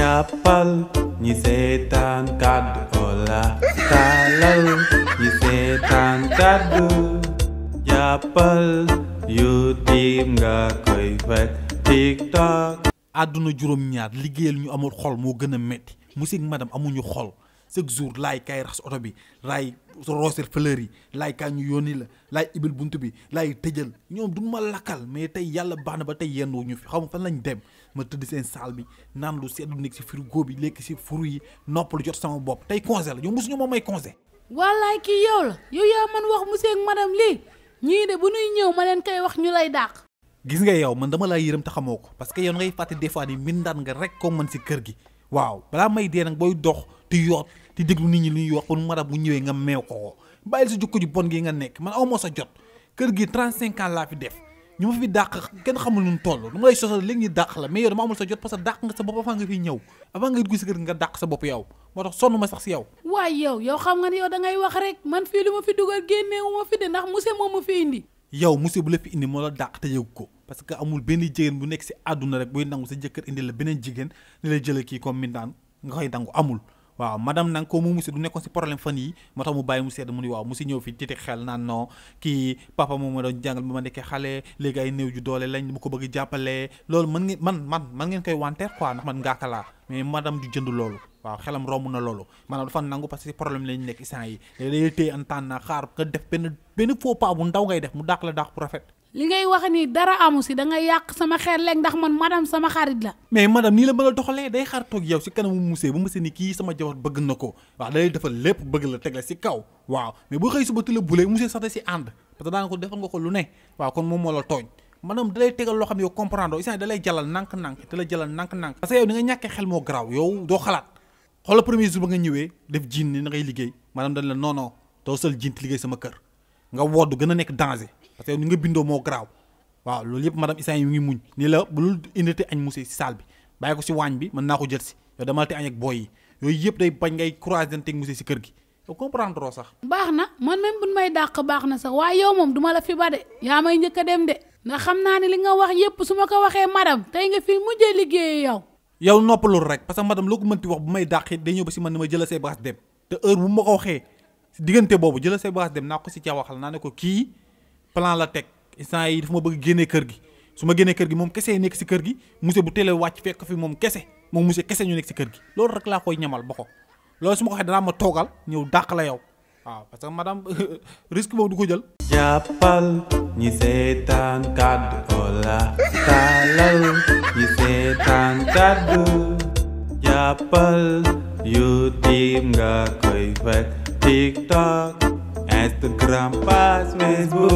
jàppal ñi seetaan kàddu Ola taalal ñi seetaan kàddu jàppal YouTube nga koy fekk TikTok. àdduna juróom-ñaar liggéeyal ñu amul xol moo gën a metti monsieur ak madame amuñu xol chaque jour laay kay rax oto bi laay roosir fleur yi laay kaa ñu yónni la laay ibil bunt bi laay tëjal ñoom du ma lakkal mais tey yàlla baax na ba tey yendu ñu fi xam fan lañ dem ma tëdd seen saal bi naan lu seddu nekk si frigo bi lekk si furu yi noppalu jot sama bopp tey congé la ñoom mosuñu moom may congé. wallaay kii yow la yow yaa man wax monsieur ak madame lii ñii de bu nuy ñëw ma leen koy wax ñu lay dàq. gis nga yow man dama laa yërëm te xamoo ko parce que yow ngay fàtte des fois ni mbindaan nga rek ko mën si kër gi waaw balaa may dee nag booy dox di yoot di déglu nit ñi lu ñuy wax pour madame bu ñëwee nga meew ko bàyyil sa jukko ju bon gi nga nekk man aw moo sa jot kër gi 35 ans laa fi def ñu ma fi dàq kenn xamul nu toll dama lay sosal léegi ñu dàq la mais yow dama amul sa jot parce que dàq nga sa bopp avant nga fiy ñëw avant nga dugg si kër gi nga dàq sa bopp yow moo tax sonn ma sax si yow. waaye yow xam nga ne yow da ngay wax rek man fii lu ma fi dugal génneewu ma fi de ndax monsieur moo ma fi indi. yow monsieur bu la fi indi moo la dàq te yëg ko parce que amul benn jigéen bu nekk si àdduna rek buy nangu sa jëkkër indi la beneen jigéen ni lay jëlee kii comme mindaan nga koy nangu amul waaw madame nag ko mu monsieur du nekkoon si problème fan yi moo tax mu bàyyi mu sedd mu ni waaw monsieur ñëw fi titi xel naan non kii papa moom ma doon jàngal ba ma nekkee xale léegi ay néew ju doole lañ bu ko bëgg jàppale loolu mën ngeen man ngeen koy wanteer quoi ndax man ngaaka laa mais madame du jënd loolu waaw xelam romb na loolu maanaam dafa nangu parce que problème lañ nekk instant yi day téye en temps na xaar nga def benn faux pas bu ndaw ngay def mu dàq la dàq bu rafet. li ngay wax ni dara amu si da nga yàq sama xel léegi ndax man madame sama xarit la. mais madame nii la mën a doxalee day xaar toog yow si kanamu monsieur bu monsieur ni kii sama jabar bëgg na ko waaw day defal lépp bëgg la teg la si kaw waaw mais bu xëy suba tu la bulee monsieur sax da si ànd parce que daanga ko defal nga ko lu ne waaw kon moom moo la tooñ madame da lay tegal loo xam ne yow comprendre instant da lay jalal nànk-nànk da lay jalal nànk-nànk parce que yow ni nga ñàkkee xel moo garaaw yow doo xalaat xoola premier jour ba nga ñëwee def jiin ni na ngay liggéey madame dañ la non non doo sal jiin liggéey sama kër nga woddu gën a nekk danger parce que yow ni nga bindoo moo garaaw waaw loolu yëpp madame Issa yi ngi muñ nii la bulul indité añ monsieur si salle bi bàyyi ko si waañ bi mën naa ko jël si yow demal te añ ak booy yi yooyu yëpp day bañ ngay croiser teg monsieur si kër gi yow comprendre sax. baax na man même buñ may dàq baax na sax waaye yow moom duma la fi ba de yaa may njëkk a dem de ndax xam naa ne li nga wax yëpp su ma ko waxee madame tey nga fi mujjee liggéey yow noppalul rek parce que madame loo ko mënti wax bu may dàqee day ñëw ba si man ni ma jëla say bagages dem te heure bu ma ko waxee si diggante boobu jëla say bagages dem naa ko si ca waxal naa ne ko kii plan la teg instant yi dafa ma bëgg génnee kër gi su ma génnee kër gi moom kese nekk si kër gi monsieur bu teelee wàcc fekk fi moom kese moom monsieur kese ñu nekk si kër gi loolu rek laa koy ñamal ba ko loolu su ma ko waxee danaa ma toogal ñëw dàq la yow waaw parce que madame risque boobu du ko jël. jàppal ñi seetaan kàddu Ola taalal ñi seetaan kàddu jàppal YouTube nga koy fekk TikTok Instagram page Facebook.